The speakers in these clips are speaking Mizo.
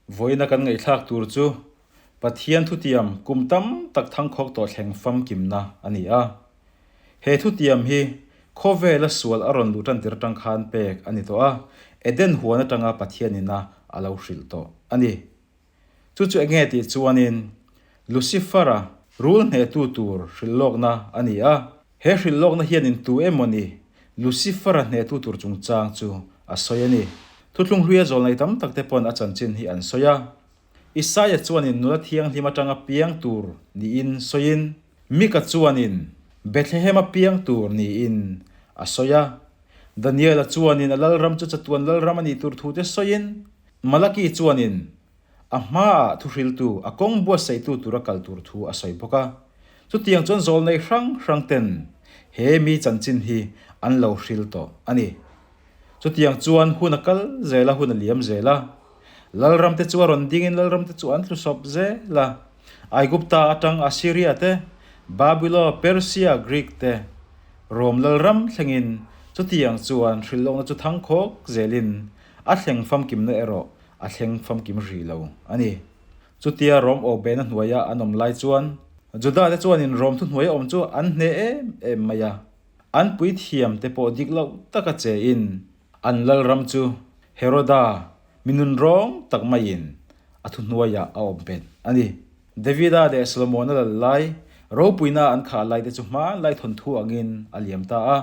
Vawiina kan ngaihthlak tur chu Pathian thutiam kum tam tak thangkhawk tawh thleng famkimna a ni a. He thutiam hi khawvela sual a rawn luh tan tir atang khan pek a ni tawh a, Eden huan atanga Pathianina a lo hrilh tawh a ni. Chu chu enge tih chuanin Lucifer-a rul hnehtu tur hrilh lawkna a ni a. He hrilh lawkna hianin tu emaw ni Lucifer-a hnehtu tur chungchang chu a sawi a ni. Thuthlung hluia zawlnei tam tak te pawn a chanchin hi an sawi a. Isaia chuanin nula thianghlim atanga piang tur niin sawiin, Mika chuanin Bethlehem-a piang tur niin a sawi a. Daniela chuanin a lalram chu chatuan lalram a nih tur thu te sawiin, Malaki chuanin a hmaah thuhriltu, a kawng buatsaihtu tura kal tur thu a sawi bawk a. Chutiang chuan zawlnei hrang hrang ten he mi chanchin hi an lo hril tawh a ni. Chutiang chuan hun a kal zel a, hun a liam zel a. Lalram te chu a rawn dingin Lalram te chu an tlu sawp zel a. Aigupta atang Assyria te, Babylon, Persia, Greek te, Rom Lalram thlengin chutiang chuan hrilhlawkna chu thangkhawk zelin a thleng famkimna erawh a thleng famkim rih lo a ni. Chutia Rom awkbehna hnuaia an awm lai chuan Juda te chuanin Rom thuhnuaia awm chu an hne em em mai a. An puithiam te pawh dik loh taka chein an lalram chu Heroda mi nunrawng tak maiin a thuhnuaiah a awm bet a ni. Davida leh Solomona lal lai ropuina an khah lai te chu hmanlai thawnthu angin a liam ta a.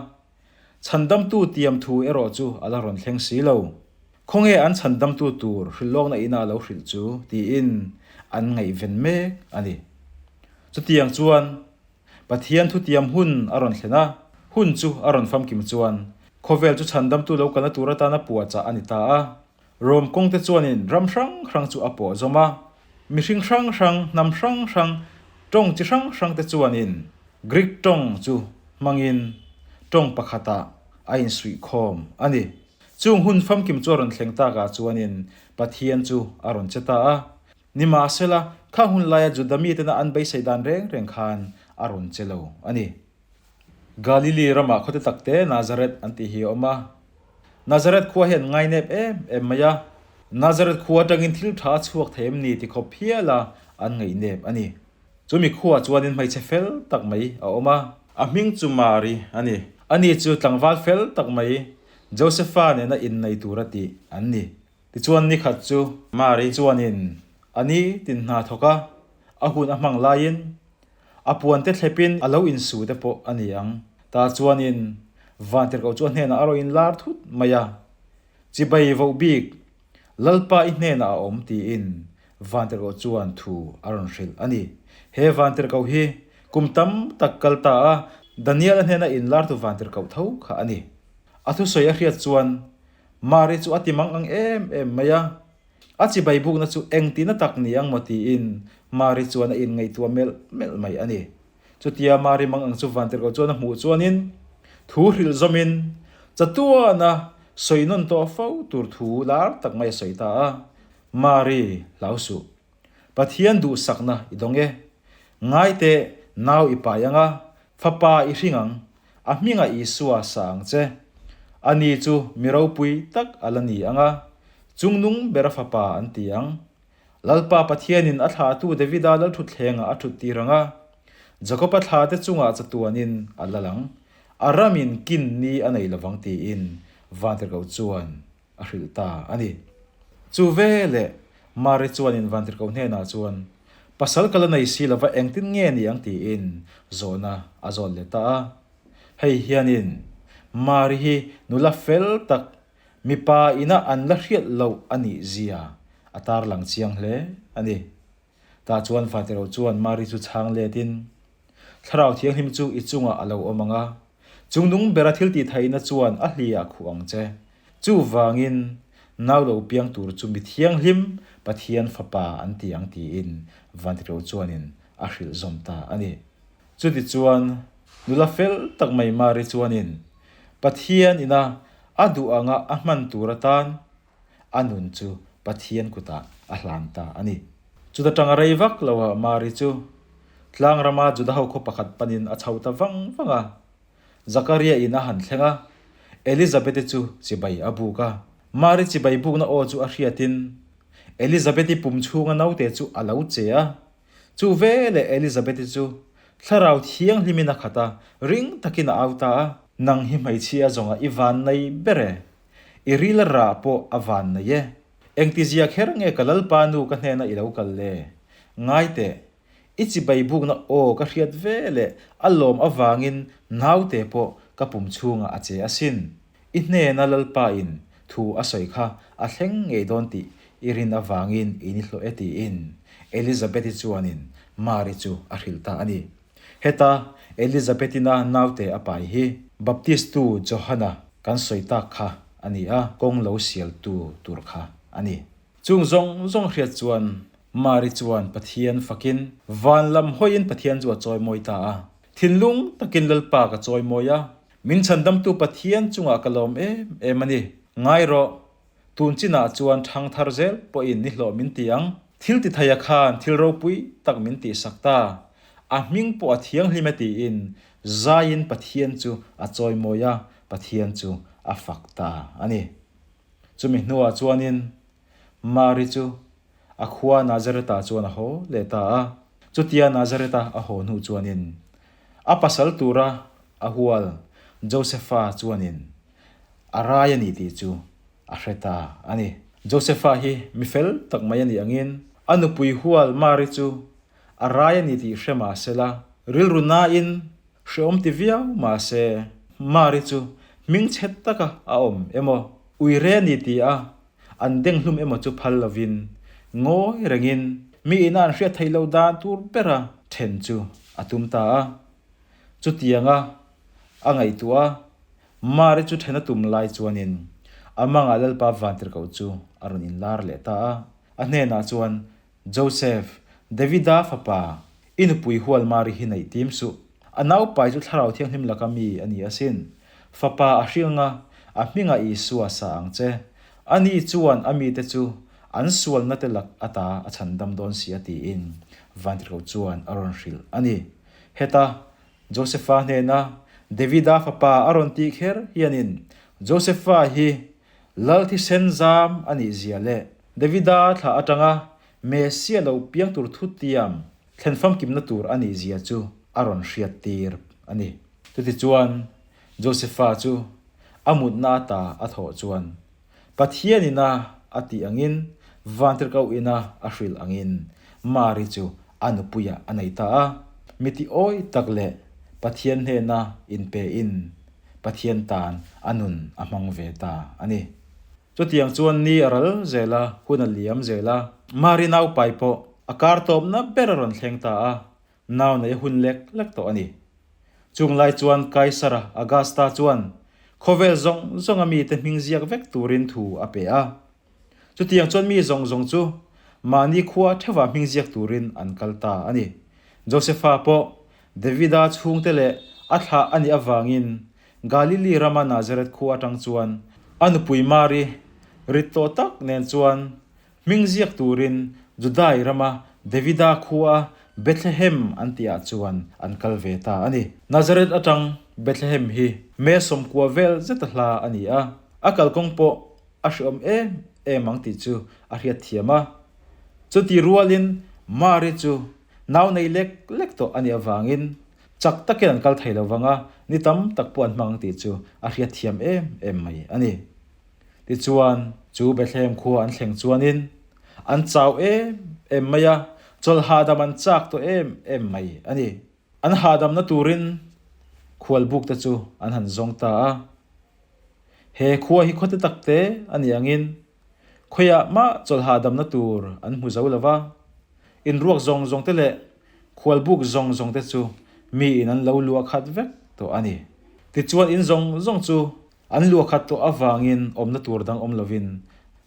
Chhandamtu tiam thu erawh chu a la rawn thleng si lo. Khawnge an chhandamtu tur hrilhlawkna ina lo hrilh chu tiin an ngaihven mek a ni. Chutiang chuan Pathian thutiam hun a rawn thlen a, hun chu a rawn famkim chuan khawvel chu chhandamtu lo kalna tur atana puahchah a ni ta a. Rom kawngte chuanin ram hrang hrang chu a pawh zawm a, mihring hrang hrang, hnam hrang hrang, tawng chi hrang hrangte chuanin Greek tawng chu hmangin tawng pakhatah a insuihkhawm a ni. Chung hun famkim chu a rawn thleng takah chuanin Pathian chu a rawn che ta a. Nimahsela, kha hun laia Juda mitena an beisei dan reng reng khan a rawn che lo a ni. Galili ramah khawte takte Nazareth an tih hi a awm a. Nazareth khua hi an ngainep em em mai a. Nazareth khua atangin thil tha a chhuak thei em ni ti khawp hiala an ngaihnep a ni. Chumi khuaah chuanin hmeichhe fel tak mai a awm a. A hming chu Mari a ni. Ani chu tlangval fel tak mai Josefa nena innei tura tih an ni. Tichuan nikhat chu Mari chuanin a ni tin hna thawk a, a hun a hmang laiin a puante thlepin a lo insu te pawh a ni ang. Tah chuanin Vantirhkoh chu a hnenah a rawn inlar thut mai a, Chibai voh bik, Lalpa i hnenah a awm tiin Vantirhkoh chuan thu a rawn hrilh a ni. He Vantirhkoh hi kum tam tak kal ta a, Daniel-a hnena inlartu Vantirhkoh tho kha a ni. A thusawi a hriat chuan Mari chu a ti mang ang em em mai a, a chibai bukna chu engtina tak ni ang maw tiin Mari chuan a inngaihtuah melh melh mai a ni. Chutia Mari mang ang chu Vantirhkoh chuan a hmuh chuanin thu hrilh zawmin chatuana sawi nawn tawh fo tur thu lar tak mai a sawi ta a, Mari, hlau suh. Pathian duhsakna i dawng e. Ngaiteh nau i pai ang a, fapa i hring ang. A hmingah Isua sa ang che. Ani chu mi ropui tak a la ni ang a, chungnung bera fapa an ti ang. Lalpa Pathianin a thlahtu Davida lalthutthlengah a thuttir ang a, Jakoba thlate chungah chatuanin a lal ang, a ramin kin ni a nei lovang tiin Vantirhkoh chuan a hrilh ta a ni. Chu veleh Mari chuanin Vantirhkoh hnenah chuan, Pasal ka la nei si lova engtin nge ni ang tiin zawhna a zawt leh ta a. Hei hianin Mari hi nula fel tak mipa ina an la hriat loh a nih zia a tarlang chiang hle a ni. Tah chuan Vantirhkoh chuan Mari chu chhang letin, Thlarau Thianghlim chu i chungah a lo awm ang a, Chungnung bera thil tihtheihna chuan a hliah khuh ang che. Chuvangin, nau lo piang tur chu mi thianghlim Pathian Fapa an ti ang tiin Vantirhkoh chuanin a hrilh zawm ta a ni. Chutichuan, nula fel tak mai Mari chuanin Pathian ina a duh anga a hman tur atan a nun chu Pathian kutah a hlan ta a ni. Chuta tanga rei vak loah Mari chu tlang rama Juda ho khaw pakhat panin a chho ta vang vang a. Zakaria in a han thleng a, Elizabeth-i chu chibai a buk a. Mari chibai bukna aw chu a hriatin. Elizabeth-i pum chhunga naute chu a lo che a. Chu veleh Elizabeth-i chu Thlarau Thianghlimin a khat a, ring takin a au ta a. Nang hi hmeichhia zawnga i van nei ber e. I ril a rah pawh a van nei e. Engtizia kher nge ka Lalpa nu ka hnena i lo kal le? Ngai teh, i chibai bukna aw ka hriat veleh a lawm avangin naute pawh ka pum chhungah a che asin. I hnena Lalpa in thu a sawi kha a thleng ngei dawn tih i rin avangin i ni hlawh e tiin Elizabeth-i chuanin Mari chu a hrilh ta a ni. Heta Elizabeth-ina naute a pai hi Baptistu Johana kan sawi tak kha a ni a, kawng lo sialtu tur kha a ni. Chung zawng zawng hriat chuan Mari chuan Pathian fakin van lam hawiin Pathian chu a chawimawi ta a. Thinlung takin Lalpa ka chawimawi a, min chhandamtu Pathian chungah ka lawm em em a ni. Ngai rawh, Tun chinah chuan ṭhang thar zel pawhin ni hlawh min ti ang. Thil ti thei a khan thil ropui tak min tihsak ta. A hming pawh a thianghlim e tiin zaiin Pathian chu a chawimawi a, Pathian chu a fak ta a ni. Chumi hnuah chuanin Mari chu a khua Nazareth-ah chuan a haw leh ta a. Chutia Nazareth-a a haw hnu chuanin a pasal tura a hual Josepha chuanin A rai a ni tih chu a hre ta a ni. Josepha hi mi fel tak mai a nih angin a nupui hual Mari chu a rai a ni tih hre mah se la, rilru nain hreawm ti viau mah se Mari chu hming chhet taka a awm emaw, uire a ni tih a an deng hlum emaw chu phal lovin ngawi rengin mi ina an hriat theih loh dan tur bera then chu a tum ta a. Chutianga a ngaihtuah a, Mari chu then a tum lai chuanin a mangah Lalpa Vantirhkoh chu a rawn inlar leh ta a. A hnenah chuan, Joseph, Davida fapa, i nupui hual Mari hi neih tim suh. A naupai chu Thlarau Thianghlim laka mi a ni asin. Fapa a hring anga a hmingah Isua sa ang che. Ani chuan a mite chu an sualna te lak ata a chhandam dawn si a tiin Vantirhkoh chuan a rawn hrilh a ni. Heta Josepha hnena Davida fapa a rawn tih kher hianin Josepha hi lal thisen zam a nih zia leh Davida thlah atanga Messia lo piang tur thutiam thlen famkimna tur a nih zia chu a rawn hriat tir a ni. Chutichuan Josepha chu a mutna ata a thawh chuan Pathian ina a tih angin Vantirhkoh ina a hrilh angin Mari chu a nupuiah a nei ta a. Mi ti awi tak leh Pathian hnena inpein Pathian tan a nun a hmang ve ta a ni. Chutiang chuan ni a ral zel a, hun a liam zel a. Mari naupai pawh a kar tawpna ber a rawn thleng ta a, Nau nei a hun lek lek tawh a ni. Chung lai chuan Kaisara Augusta chuan khawvel zawng zawnga mite hming ziak vek turin thu a pe a. Chutiang chuan mi zawng zawng chu mahni khua theuhah hming ziak turin an kal ta a ni. Josepha pawh Davida chhungte leh a thlah a nih avangin Galili rama Nazareth khua atang chuan a nupui Mari rit tawh tak nen chuan Hming ziak turin Judai rama Davida khua Bethlehem an tihah chuan an kal ve ta a ni. Nazareth atang Bethlehem hi May 90 vel zeta hla a ni a, a kalkawng pawh a hreawm em em ang tih chu a hriat thiam a. Chuti rualin Mari chu nau nei lek lek tawh a nih avangin chak takin an kal thei lo vang a, ni tam tak pawh an hmang ang tih chu a hriat thiam em em mai a ni. Tichuan, chu Bethlehem khua an thleng chuanin an chau em em mai a, chawlh hahdam an chak tawh em em mai a ni. An hahdamna turin khualbuk te chu an han zawng ta a. He khua hi khawte tak te a nih angin khawiah mah chawlh hahdamna tur an hmu zo lo va, inruak zawng zawng te leh khualbuk zawng zawng te chu miin an lo luah khat vek tawh a ni. Tichuan in zawng zawng chu An luahkhat tawh avangin awmna tur dang awm lovin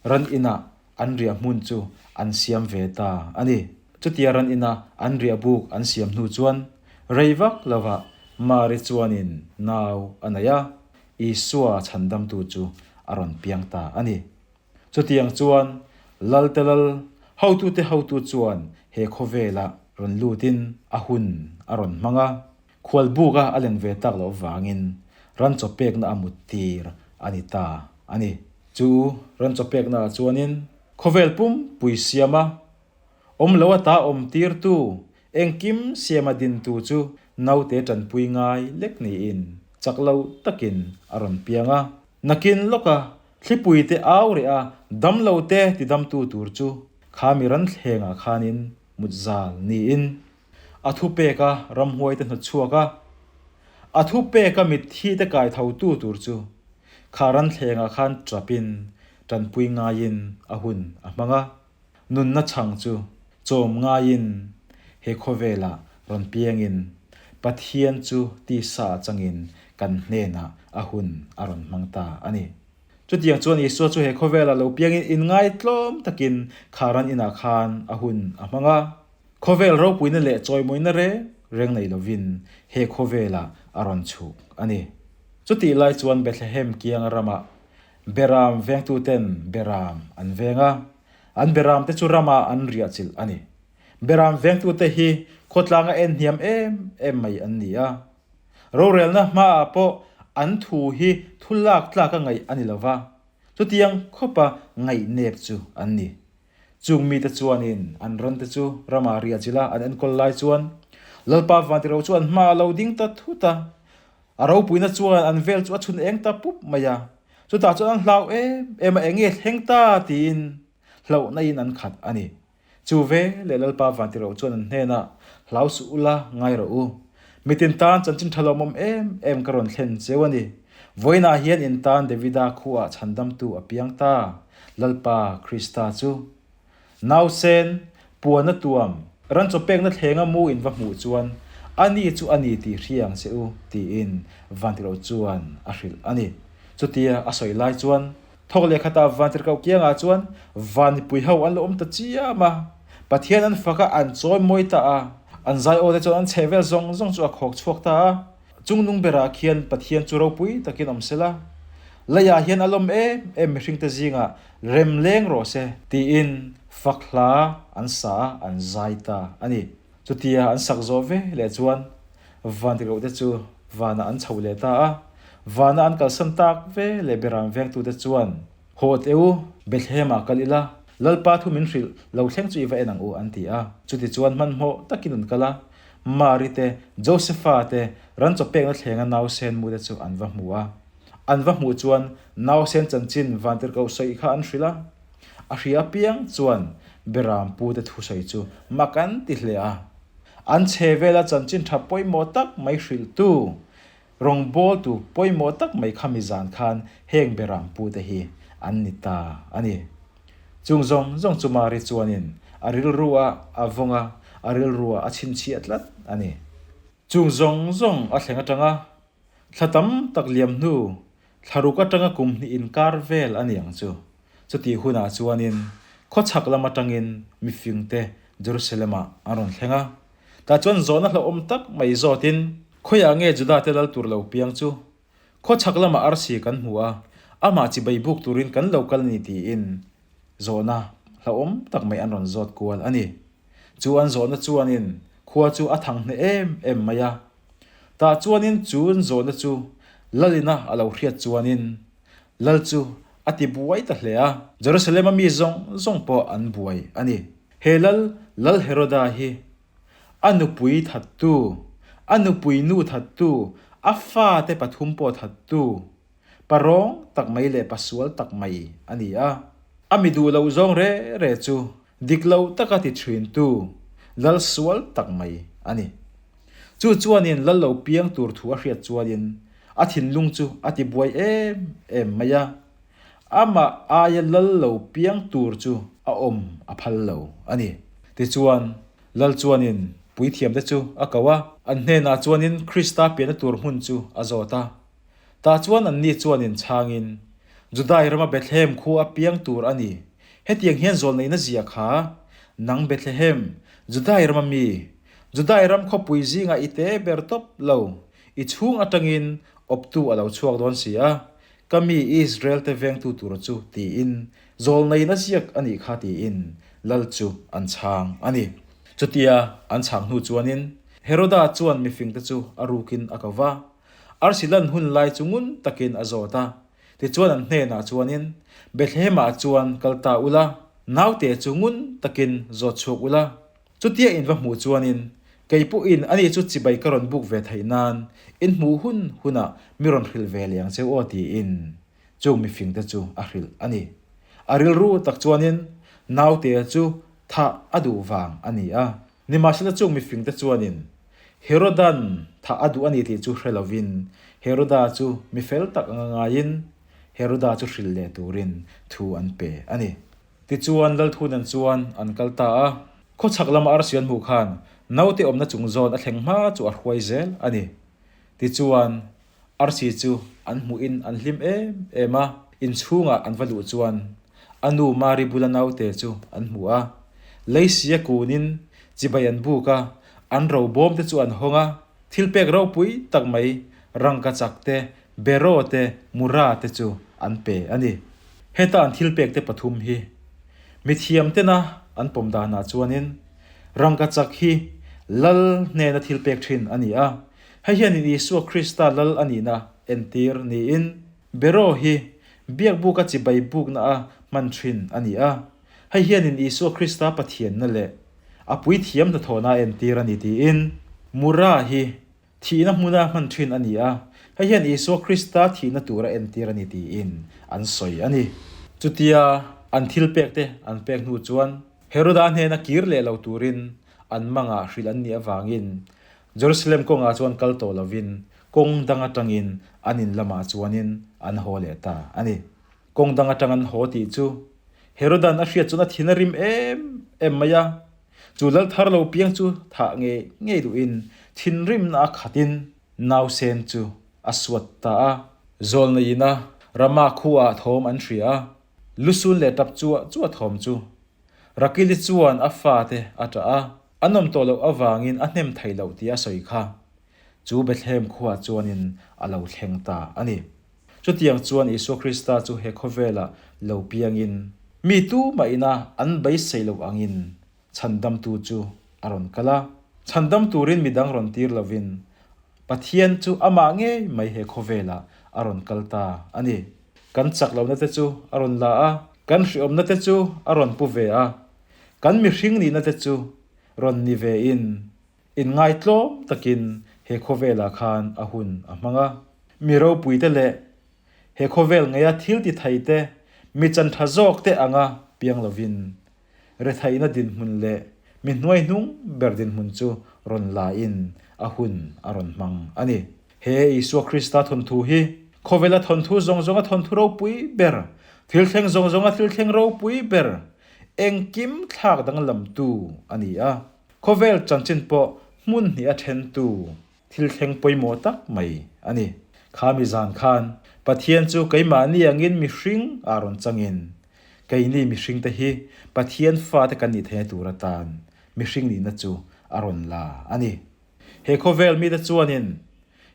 ran inah an riah hmun chu an siam ve ta a ni. Chutia ran ina an riah buk an siam hnu chuan rei vak lovah Mari chuanin nau a nei a, Isua chhandamtu chu a rawn piang ta a ni. Chutiang chuan Lalte Lal, hotute hotu chuan he khawvelah rawn lutin a hun a rawn hmang a. Khualbuka a len ve tak loh vangin ran chaw pekna a mut tir a ni ta a ni. Chu ran chaw peknaah chuanin Khawvel pumpui siama awm lo ata awm tirtu, engkim siama dintu chu naute tanpui ngai lek niin chak lo takin a rawn piang a. Nakin lawka thlipuite au reh a damlote tidamtu tur chu kha mi ran thlengah khanin mutzal niin a thupeka ramhuaite hnawtchhuak a, a thupeka mitthite kaithotu tur chu kha ran thlengah khan tapin tanpui ngaiin a hun a hmang a, nunna chhang chu chawm ngaiin he khawvelah rawn piangin Pathian chu tisa changin kan hnenah a hun a rawn hmang ta a ni. Chutiang chuan Isua chu he khawvelah lo piangin inngaitlawm takin kha ran inah khan a hun a hmang a. Khawvel ropuina leh chawimawina reng reng nei lovin he khawvelah a rawn chhuk a ni. Chutih lai chuan Bethlehem kianga ramah Beram vengtuten Beram an veng a, an Beramte chu ramah an riah chilh a ni. Beram vengtute hi khawtlanga en hniam em em mai an ni a. Rorelna hmaah pawh an thu hi thu lak tlaka ngaih a ni lova, chutiang khawpa ngaihnep chu an ni. Chung mite chuanin an rante chu rama riah chilh a an enkawl lai chuan Lalpa Vantiro chu an hmaah a lo ding ta thut a. A ropuina chuan an vel chu a chhun eng ta pup mai a. Chutah chuan an hlau em em a, enge thleng ta tiin hlauhna in an khat a ni. Chu ve leh Lalpa Vantiro chuan an hnenah, Hlau suh ula, ngai rawh u. Mitin tan chanchin tha lawmawm em em ka rawn thlen cheu a ni. Vawiinah hian in tan Davida khuaah chhandamtu a piang ta, Lalpa Krista chu. Nausen, puana tuam, ran chaw pekna thlenga mu in va hmuh chuan ani chu a ni tih hria ang che u, tiin Vantirhkoh chuan a hrilh a ni. Chutia a sawi lai chuan Thawk leh khatah Vantirhkoh kiangah chuan van mipui ho an lo awm ta chiam a, Pathian an fak a, an chawi mawi ta a, an zai aw te chuan an chheh vel zawng zawng chu a khawk chhuak ta a. Chungnung berah khian Pathian chu ropui takin awm sela, leiah hian a lawm em em mihringte zingah rem leng rawh se tiin fak hla an sa a, an zai ta a ni. Chutia an sak zawh ve leh chuan Vantirhkoh te chu vanah an chho leh ta a, vana an kalsan tak ve leh Beram vengtute chuan, Haw teh u, Bethlehem-ah kal ila, Lalpa thu min hrilh lo thleng chu i va en ang u, an ti a. Chutichuan hmanhmawh takin an kal a, Mari te, Josefa te, ran chaw pekna thlenga nausen mu te chu an va hmu a. An va hmuh chuan nausen chanchin Vantirhkoh sawi kha an hrilh a. A hria apiang chuan Beram pute thusawi chu mak an ti hle a. An chhe vela chanchin tha pawimawh tak mai hrilhtu, rawngbawltu pawimawh tak mai khami zan khan heng Beram pute hi an ni ta a ni. Chung zawng zawng chu Mari chuanin a rilru ah a vawng a, a rilru ah a chhinchhiah tlat a ni. Chung zawng zawng a thleng atanga Thla tam tak liam hnu, thla ruk atanga kum hnih inkar vel a ni ang chu. Chutih hunah chuanin khawchhak lam atangin mifingte Jerusalem-ah an rawn thleng a. Tah chuan zawhna hlauhawm tak mai zawtin, Khawiah nge Judate lal tur lo piang chu? Khawchhak lamah arsi kan hmu a, amah chibai buk turin kan lo kal a ni tiin zawhna hlauhawm tak mai an rawn zawt kual a ni. Chu an zawhna chuanin khua chu a thang hneh em em mai a. Tah chuanin chun zawhna chu Lalina a lo hriat chuanin Lal chu a ti buai ta hle a. Jerusalem-a mi zawng zawng pawh an buai a ni. He Lal, Lal Heroda hi a nupui thattu, a nupui nu thattu, a fate pathum pawh thattu, pa rawng tak mai leh pa sual tak mai a ni a. A mi duh loh zawng re re chu dik lo taka ti thintu lal sual tak mai a ni. Chu chuanin lal lo piang tur thu a hriat chuanin a thinlung chu a ti buai em em mai a, amah aia lal lo piang tur chu a awm a phal lo a ni. Tichuan, lal chuanin puithiamte chu a ko a, an hnenah chuanin Krista pianna tur hmun chu a zawt a. Tah chuan anni chuanin chhangin, Judai rama Bethlehem khu a piang tur a ni. Hetiang hian zawlneihna zia kha, Nang Bethlehem, Judai rama mi, Judai ram khawpui zingah i te ber tawp lo, i chhung atangin awptu a lo chhuak dawn si a, ka mi Israel te vengtu tur chu, tiin zawlneihna ziak a nih kha tiin lal chu an chhang a ni. Chutia an chhang hnu chuanin Heroda chuan mifingte chu a rukin a ko va, Arsi lan hun lai chu ngun takin a zawt a. Tichuan an hnenah chuanin, Bethlehem-ah chuan kal ta ula, Naute chu ngun takin zawt chhuak ula, chutia in va hmuh chuanin kei pawhin ani chu chibai ka rawn buk ve theih nan in hmuh hun hunah mi rawn hrilh ve leh ang che aw tiin chung mifingte chu a hrilh a ni. A rilru tak chuanin naute chu thah a duh vang a ni a. Nimahsela chung mifingte chuanin Herodan thah a duh a ni tih chu hre lovin Heroda chu mi fel tak anga ngaiin Heroda chu hrilh leh turin thu an pe a ni. Tichuan Lalthunan chuan an kal ta a, khawchhak lama arsi an hmuh khan naute awmna chung zawn a thleng hma chu a hruai zel a ni. Tichuan arsi chu an hmuhin an hlim em em a, inchhungah an va luh chuan a nu Mari bula naute chu an hmu a, leisia kunin chibai an buk a, an robawm te chu an hawng a, thilpek ropui tak mai rangkachak te Beraw te, Mura te chu an pe a ni. Heta an thilpek te pathum hi mithiam tena an pawm danah chuanin rangkachak hi Lal hnena thilpek thin a ni a, hei hianin Isua Krista Lal a nihna entir niin Beraw hi biakbuka chibai bukna a hman thin a ni a, hei hianin Isua Krista Pathianna leh a puithiam hnathawhna a entir a ni tiin Mura hi Thihna hmuna hman thin a ni a, hei hian Isua Krista thihna tur a entir a ni tiin an sawi a ni. Chutia an thil pek te an pek hnu chuan Heroda hnena kir leh lo turin an mangah hrilh an nih avangin Jerusalem kawngah chuan kal tawh lovin kawng dang atangin an in lamah chuanin an haw leh ta a ni. Kawng dang atang an haw tih chu Herodan a hriat chuan a thin a rim em em mai a, Chu lal thar lo piang chu thah ngei ngei duhin thinrimna a khatin nausen chu a suat ta a. Zawlneiina Rama khuaah thawm an hria a, lusun leh tap chuah chuah thawm chu Rakili chuan a fate a ṭah a, an awm tawh loh avangin a hnem thei loh tih a sawi kha. Chu Bethlehem khuaah chuanin a lo thleng ta a ni. Chutiang chuan Isua Krista chu he khawvelah lo piangin mi tumah ina an beisei loh angin chhandamtu chu a rawn kal a. Chhandam turin midang rawn tir lovin Pathian chu amah ngei mai he khawvelah a rawn kal ta a ni. Kan chak lohna te chu a rawn la a, kan hriawmna te chu a rawn pu ve a, kan mihring nihna te chu rawn ni vein Inngaitlawm takin he khawvelah khan a hun a hmang a. Mi ropuite leh he khawvel ngeia thil ti thaite mi chan tha zawkte anga piang lovin retheihna dinhmun leh mi hnuaihnung ber dinhmun chu rawn lain a hun a rawn hmang a ni. He Isua Krista thawnthu hi khawvela thawnthu zawng zawnga thawnthu ropui ber, thil thleng zawng zawnga thil thleng ropui ber, engkim thlak danglamtu a ni a. Khawvel chanchin pawh hmun hnih a thentu thil thleng pawimawh tak mai a ni. Kha mi zan khan Pathian chu keimahni angin mihring ah rawn changin keini mihringte hi Pathian fate kan nih theihna tur atan mihring nihna chu a rawn la a ni. He khawvel mite chuanin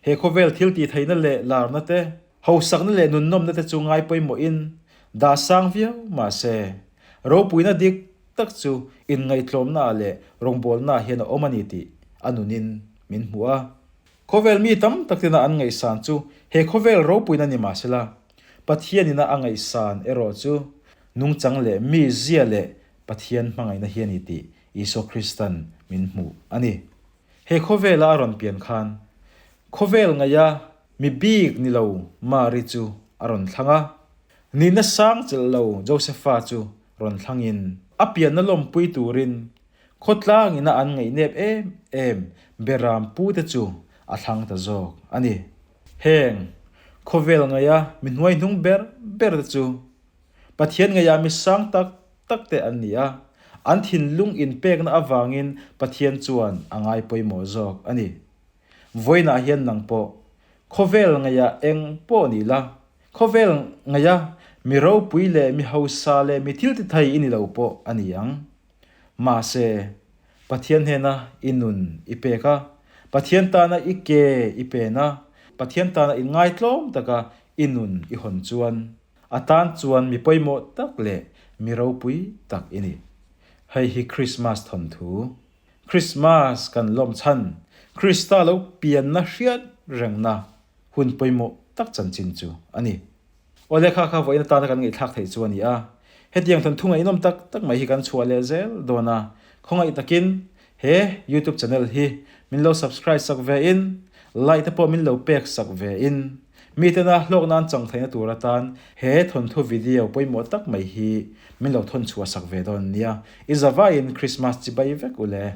he khawvel thil tihtheihna leh larna te, hausakna leh nunnawmna te chu ngai pawimawhin dah sang viau mah se, ropuina dik tak chu inngaihtlawmnaah leh rawngbawlnaah hian a awm a ni tih a nunin min hmu a. Khawvel mi tam tak tena an ngaihsan chu he khawvel ropuina ni mah sela, Pathianina a ngaihsan erawh chu nungchang leh mi zia leh Pathian hmangaihna hi a ni tih Isua Kristan min hmuh a ni. He khawvela a rawn pian khan khawvel ngaia mi bik ni lo Mari chu a rawn thlang a. Nihna sang chelh lo Josepha chu rawn thlangin a pianna lawmpui turin khawtlangina an ngaihnep em em Beram pute chu a thlang ta zawk a ni. Heng khawvel ngaia mi hnuaihnung ber ber te chu Pathian ngaia mi sang tak tak te an ni a, an thinlung inpekna avangin Pathian chuan a ngai pawimawh zawk a ni. Vawiinah hian nang pawh khawvel ngaia eng pawh ni la, khawvel ngaia mi ropui leh mi hausa leh mi thil ti thei i ni lo pawh a ni ang. Mahse, Pathian hnena i nun i pek a, Pathian tana i ke i pen a, Pathian tana i ngaitlawm taka i nun i hawn chuan a tan chuan mi pawimawh tak leh mi ropui tak i ni. Hei hi Krismas thawnthu Krismas kan lawm chhan Krista lo pianna hriat rengna hun pawimawh tak chanchin chu a ni. Aw lehkha kha vawiin atana kan ngaihthlak theih chu a ni a. Hetiang thawnthu ngaihnawm tak tak mai hi kan chhuah leh zel dawn a, khawngaih takin he YouTube channel hi min lo subscribe sak ve in, like te pawh min lo pek sak ve in, mitena hlawk nan chang theihna tur atan he thawnthu video pawimawh tak mai hi min lo thawn chhuah sak ve dawn nia. I zavaiin Christmas chibai vek u le.